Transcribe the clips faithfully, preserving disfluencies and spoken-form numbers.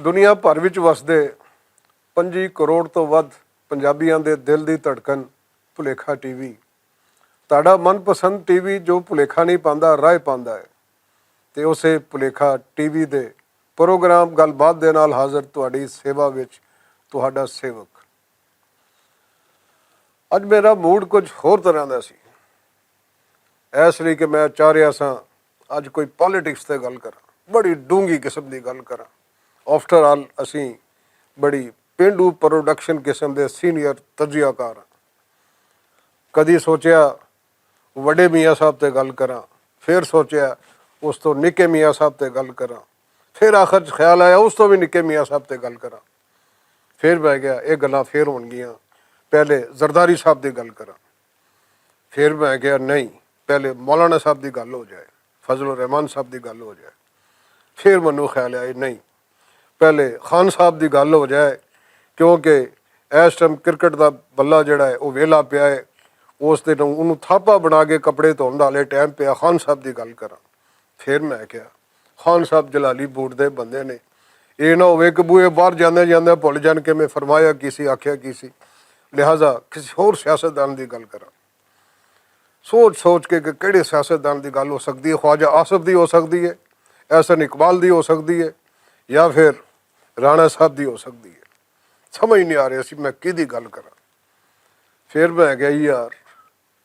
دنیا بھر وچ وسدے پنجی کروڑ توں ودھ پنجابیاں دے دل دی دھڑکن، بھلیکھا ٹی وی۔ تہاڈا من پسند ٹی وی جو بھلیکھا نہیں پاندا، راہ پاندا ہے۔ تے اسے بھلیکھا ٹی وی دے پروگرام گل بات دے نال حاضر تہاڈی سیوا وچ تہاڈا سیوک۔ اج میرا موڈ کچھ ہور طرح دا سی، ایس لئی کہ میں چاہ رہیا ساں اج کوئی پالیٹکس تے گل کراں، بڑی ڈونگی قسم دی گل کراں۔ آفٹر آل، اسی بڑی پینڈو پروڈکشن قسم دے سینئر تجزیہ کار ہاں۔ کدی سوچیا وڈے میاں صاحب تے گل کراں، پھر سوچیا اس تو نکے میاں صاحب تے گل کراں، پھر آخر چ خیال آیا اس تو بھی نکے میاں صاحب تے گل کراں۔ پھر میں گیا، یہ گلاں پھر ہون گیاں، پہلے زرداری صاحب دی گل کراں۔ پھر میں گیا، نہیں، پہلے مولانا صاحب دی گل ہو جائے، فضل الرحمان صاحب دی گل ہو جائے۔ پھر مینوں خیال آیا، نہیں، پہلے خان صاحب دی گل ہو جائے، کیونکہ اس ٹائم کرکٹ دا بلہ جڑا ہے وہ ویلا پیا ہے، اس دے نوں انہوں تھاپا بنا کے کپڑے دھون والے ٹائم پیا، خان صاحب دی گل کراں۔ پھر میں کہیا، خان صاحب جلالی بورڈ دے بندے نے، یہ نہ ہوئے کہ بوئے باہر جاندے جاندے بھول جان کہ میں فرمایا کی سی، آکھیا کی سی۔ لہذا کسی ہور سیاستدان دی گل کراں۔ سوچ سوچ کے کہ کہڑے سیاستدان دی گل ہو سکدی ہے، خواجہ آصف دی ہو سکدی ہے، احسن اقبال دی ہو سکدی ہے، یا پھر رانا صاحب دی ہو سکدی ہے۔ سمجھ نہیں آ رہی سی میں کیدی گل کراں۔ پھر میں کہیا، یار،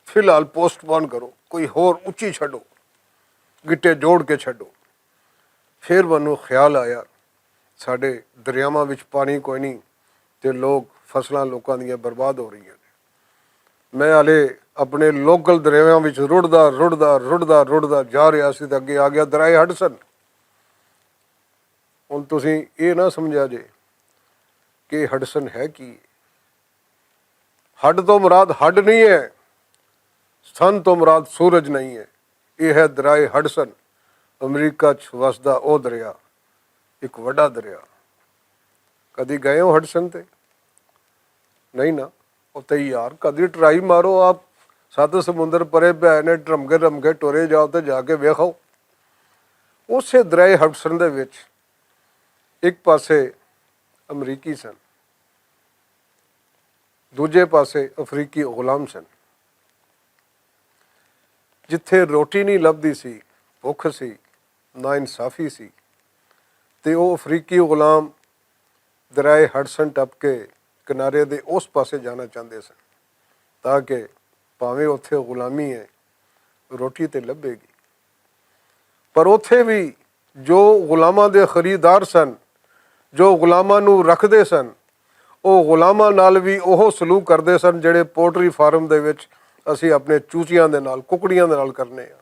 فی الحال پوسٹ پون کرو، کوئی ہور اچی چھڈو، گٹے جوڑ کے چھڈو۔ پھر مینوں خیال آیا، ساڈے دریاواں وچ پانی کوئی نہیں، تے لوگ، فصلاں لوکاں دیاں برباد ہو رہی ہیں۔ میں ہالے اپنے لوکل دریاواں وچ رڑدا رڑدا رڑدا رڑدا جا رہیا سی تے اگے آ گیا درائے ہڈسن۔ ہن تسی یہ نہ سمجھا جے کہ ہڈسن ہے کی؟ ہڈ تو مراد ہڈ نہیں ہے، سن تو مراد سورج نہیں ہے۔ یہ ہے درائے ہڈسن، امریکہ چ وسدا او دریا، ایک وڈا دریا۔ کدی گئے ہو ہڈسن تے؟ نہیں نا۔ اتھے یار کدی ٹرائی مارو، آپ ست سمندر پرے پے نے، ڈرمگے ڈرمگے ٹورے جاؤ تے جا کے ویکھو۔ اسے درائے ہڈسن دے وچ ایک پاسے امریکی سن، دوجے پاسے افریقی غلام سن۔ جتھے روٹی نہیں لبدی سی، بھوک سی، نا انصافی سی، تے او افریقی غلام درائے ہڈسن ٹپ کے کنارے دے اس پاسے جانا چاہندے سن، تاکہ پاویں اتھے غلامی ہے، روٹی تے لبھے گی۔ پر اتھے وی جو غلاماں دے خریدار سن، جو غلاماں نوں رکھدے سن، او غلاماں نال وی اوہو سلوک کردے سن جڑے پولٹری فارم دے وچ اسی اپنے چوچیاں دے نال، ککڑیاں دے نال کرنے آں۔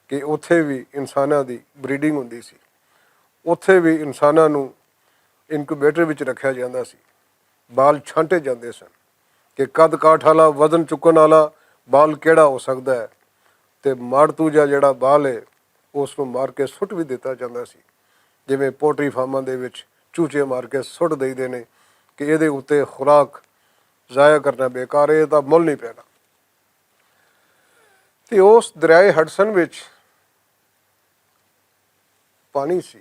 کہ اتھے وی انساناں دی بریڈنگ ہوندی سی، اتھے وی انساناں نوں انکوبیٹر وچ رکھیا جاندا سی، بال چھانٹے جاندے سن کہ قد کاٹھ والا، وزن چکن والا بال کیڑا ہو سکدا ہے۔ تے ماڑتو جا جڑا بال ہے، اس نوں مار کے سٹ وی دتا جاندا سی، جویں پولٹری فارماں دے وچ چوچے مار کے سٹ دئی دے نے کہ ایہدے اُتے خوراک ضائع کرنا بیکار ہے، ایہدا مل نہیں پینا۔ تے اس دریائے ہڈسن وچ پانی سی،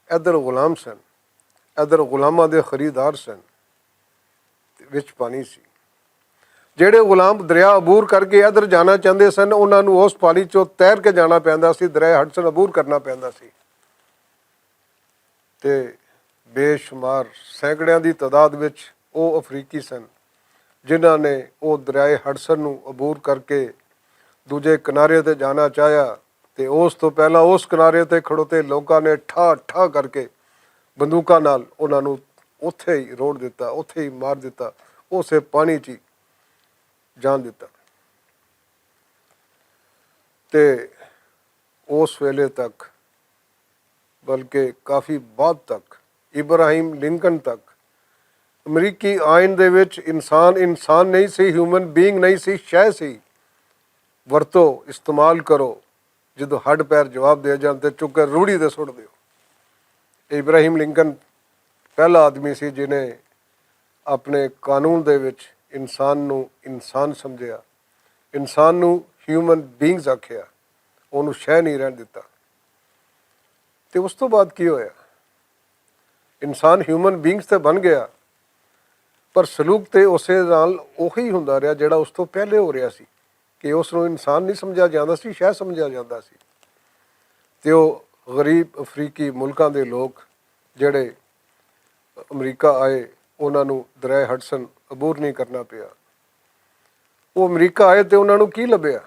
ادھر غلام سن، ادھر غلاماں دے خریدار سن، تے وچ پانی سی۔ جڑے غلام دریا عبور کر کے ادھر جانا چاہندے سن، انہاں نوں اس پانی چوں تیر کے جانا پیندا سی، دریائے ہڈسن عبور کرنا پیندا سی۔ تے بے شمار سینکڑیاں دی تعداد وچ او افریقی سن، جنہاں نے او دریائے ہڈسن نوں عبور کر کے دوجے کنارے تے جانا چاہیا، تے اس تو پہلا اس کنارے تے کھڑوتے لوکاں نے ٹھا ٹھا کر کے بندوقاں نال انہاں نوں اوتھے ہی روڑ دتا، اوتھے ہی مار دتا، اسے پانی چ ہی جان دتا۔ تے اس ویلے تک، بلکہ کافی بعد تک، ابراہیم لنکن تک، امریکی آئین دے وچ انسان انسان نہیں سی، ہیومن بینگ نہیں سی، شے سی۔ ورتو، استعمال کرو، جدوں ہڈ پیر جواب دے جان تے چک کے روڑی دے سٹ دیو۔ ابراہیم لنکن پہلا آدمی سی جنہیں اپنے قانون دے وچ انسان نوں انسان سمجھیا، انسان نوں ہیومن بینگز آکھیا، اونوں شے نہیں رہن دتا۔ تے اس تو بعد کی ہویا؟ انسان ہیومن بینگز تے بن گیا، پر سلوک تے اسے نال اوہی ہوندا رہیا جیہڑا اس توں پہلے ہو رہیا سی، کہ اس نوں انسان نہیں سمجھا جاندا سی، شے سمجھا جاندا سی۔ تے او غریب افریقی ملکاں دے لوگ جیہڑے امریکہ آئے، انہاں نوں دریا ہڈسن عبور نہیں کرنا پیا۔ او امریکہ آئے تے انہاں نوں کی لبھیا؟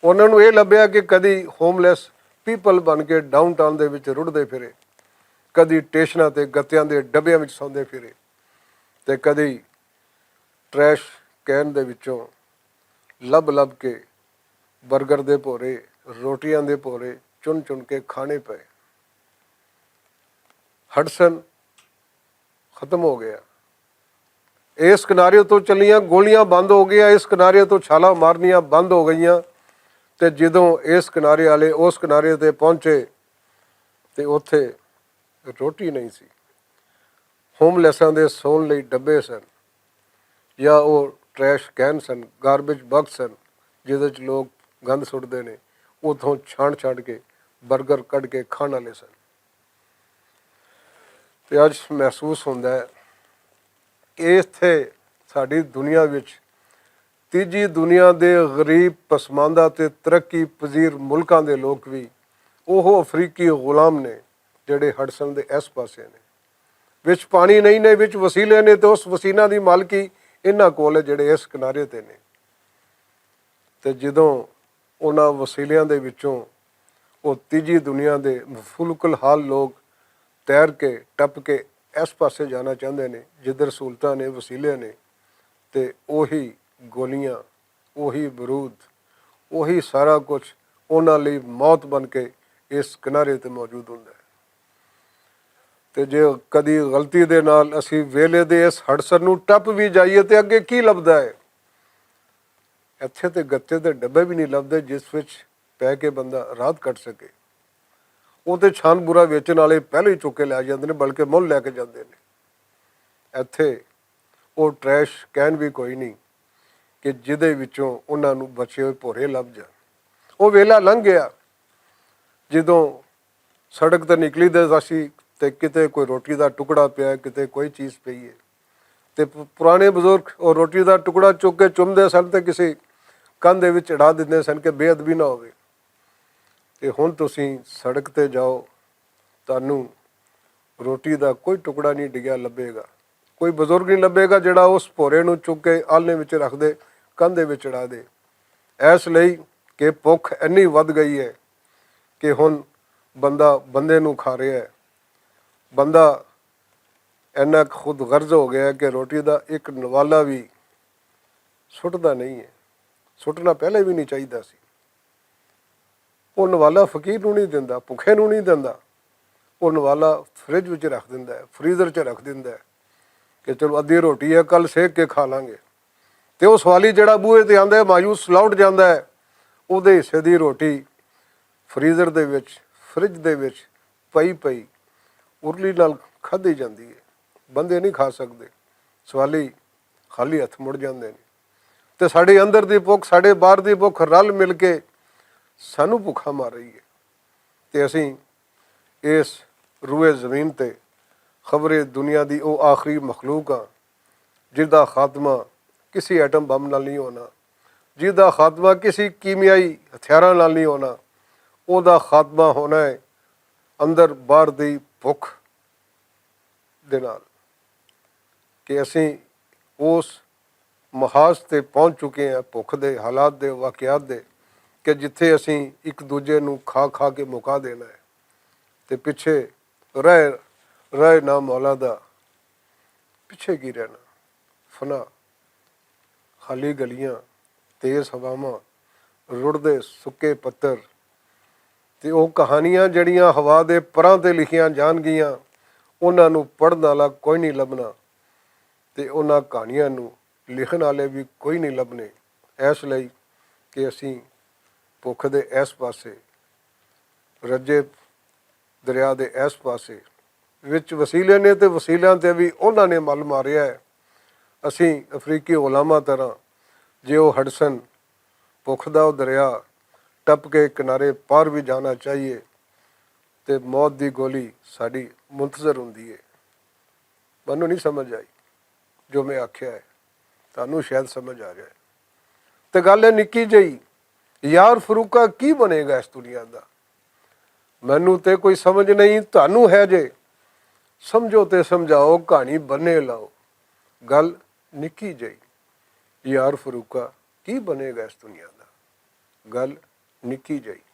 انہاں نوں ایہہ لبھیا کہ کدی ہوم لیس پیپل بن کے ڈاؤن ٹاؤن دے وچ رڑدے پھرے، کدی ٹیشناں تے گتیاں دے ڈبیاں وچ سوندے پھرے، تے کدی ٹریش کین دے وچوں لب لب کے برگر دے پورے، روٹیاں دے پورے چن چن کے کھانے پئے۔ ہڈسن ختم ہو گیا۔ اس کنارے توں چلیاں گولیاں بند ہو گئیاں، اس کنارے توں چھالاں مارنیاں بند ہو گئیاں۔ تے جدوں اس کنارے والے اس کنارے تے پہنچے، تے اوتھے روٹی نہیں سی۔ ہوم لیساں دے سون لئی ڈبے سن، یا او ٹریش کین سن، گاربیج باکس سن، جس وچ لوگ گند سٹدے نے، اتھوں چھان چھان کے برگر کڈ کے کھان والے سن۔ تے اج محسوس ہوندا ہے، ایتھے ساڈی دنیا وچ تیجی دنیا دے غریب، پسماندہ تے ترقی پذیر ملکاں دے لوک وی اوہو افریقی غلام نے، جڑے ہڈسن دے ایس پاسے نے۔ وچ پانی نہیں نے، وچ وسیلے نے، تے اس وسیلہ دی مالکی انہاں کول ہے جڑے اس کنارے تے نے۔ تے جدوں انہاں وسیلیاں دے وچوں او تیجی دنیا دے مفلک الحال لوگ تیر کے، ٹپ کے ایس پاسے جانا چاہندے نے، جدھر سہولتاں نے، وسیلے نے، تے اوہی گولیاں، اوہی برود، اوہی سارا کچھ انہاں لئی موت بن کے اس کنارے تے موجود ہوندا ہے۔ تے جے کدی غلطی دے نال اسی ویلے دے اس ہڈسن نوں ٹپ وی جائیے تے اگے کی لبدا ہے؟ ایتھے تے گتے دے ڈبے وی نہیں لبدے جس وچ پے کے بندہ رات کٹ سکے۔ او تے چھان برا ویچن والے پہلے ہی چکے لے جاندے نے، بلکہ مل لے کے جاندے نے۔ ایتھے او ٹریش کین وی کوئی نہیں کہ جدے وچوں انہاں نوں بچے ہوئے پورے لب جان۔ او ویلا لنگ گیا، جدوں سڑک تے نکلی دے سی تے کتے کوئی روٹی دا ٹکڑا پیا ہے، کتے کوئی چیز پئی ہے۔ تے پ-، پرانے بزرگ او روٹی دا ٹکڑا چک کے چمدے سن تے کسے کندھ دے وچ چڑھا دیندے سن کہ بے ادبی نہ ہووے۔ تے ہن تسی سڑک تے جاؤ، تانوں روٹی دا کوئی ٹکڑا نہیں ڈگیا لبے گا، کوئی بزرگ نہیں لبے گا جڑا اس پورے نوں چک کے آلنے وچ رکھ دے، کندھ دے وچ چڑھا دے۔ ایس لئی کہ بھکھ اینی ودھ گئی ہے کہ ہن بندہ بندے نوں کھا رہیا ہے۔ بندہ اینا خود غرض ہو گیا ہے کہ روٹی دا ایک نوالا وی سٹدا نہیں ہے، سٹنا پہلے وی نہیں چاہیدا سی۔ او نوالا فقیر نوں نہیں دیندا، بھکھے نوں نہیں دیندا۔ او نوالا فریج وچ رکھ دیندا ہے، فریزر چ رکھ دیندا ہے کہ چلو ادھی روٹی ہے، کل سیک کے کھا لانگے۔ تے او سوالی جڑا بوہے تے آندا ہے، مایوس لوٹ جاندا ہے، او دے حصے دی روٹی فریزر دے وچ، فریج دے وچ پئی پئی ارلی نال کھدی جاندی ہے۔ بندے نہیں کھا سکدے۔ سوالی خالی ہتھ مڑ جاندے نے۔ تے ساڈے اندر دی بھکھ، ساڈے باہر دی بھکھ رل مل کے سانوں بھکھا مار رہی ہے۔ تے اسیں اس روئے زمین تے خبرے دنیا دی او آخری مخلوق ہاں، جس دا خاتمہ کسی ایٹم بم نال نہیں ہونا، جس دا خاتمہ کسی کیمیائی ہتھیاراں نال نہیں ہونا۔ او دا خاتمہ ہونا ہے اندر باہر دی بھکھ دے نال، کہ اسیں اس محاذ تے پہنچ چکے ہیں بھکھ دے حالات دے، واقعات دے، کہ جتھے اسیں ایک دوجے نوں کھا کھا کے مکا دینا ہے۔ تے پچھے رہ رہ نہ مولا دا، پچھے کی رہنا؟ فنا، خالی گلیاں، تیز ہواواں، رڑدے سکے پتر، تے او کہانیاں جڑیاں ہوا دے پراں تے لکھیاں جان گیاں، انہاں نوں پڑھن والا کوئی نہیں لبھنا، تے انہاں کہانیاں نوں لکھن والے وی کوئی نہیں لبھنے۔ ایس لئی کہ اسیں بھکھ دے ایس پاسے، رجے دریا دے ایس پاسے وچ وسیلے نے تے وسیلیاں تے وی انہاں نے مل ماریا ہے۔ اسیں افریقی علماء طرح جے او ہڈسن بھکھ دا او دریا ٹپ کے کنارے پار وی جانا چاہیے، تے موت دی گولی ساڈی منتظر ہوندی ہے۔ مینوں نہیں سمجھ آئی جو میں آکھیا ہے۔ تہانوں شاید سمجھ آ جائے۔ تے گل ہے نکی جئی، یار فروقہ کی بنے گا اس دنیا دا؟ مینوں تے کوئی سمجھ نہیں، تہانوں ہے جے۔ سمجھو تے سمجھاؤ، کہانی بنے لاؤ۔ گل نکی جئی، یار فروقہ کی بنے گا اس دنیا دا؟ گل نکی جئی۔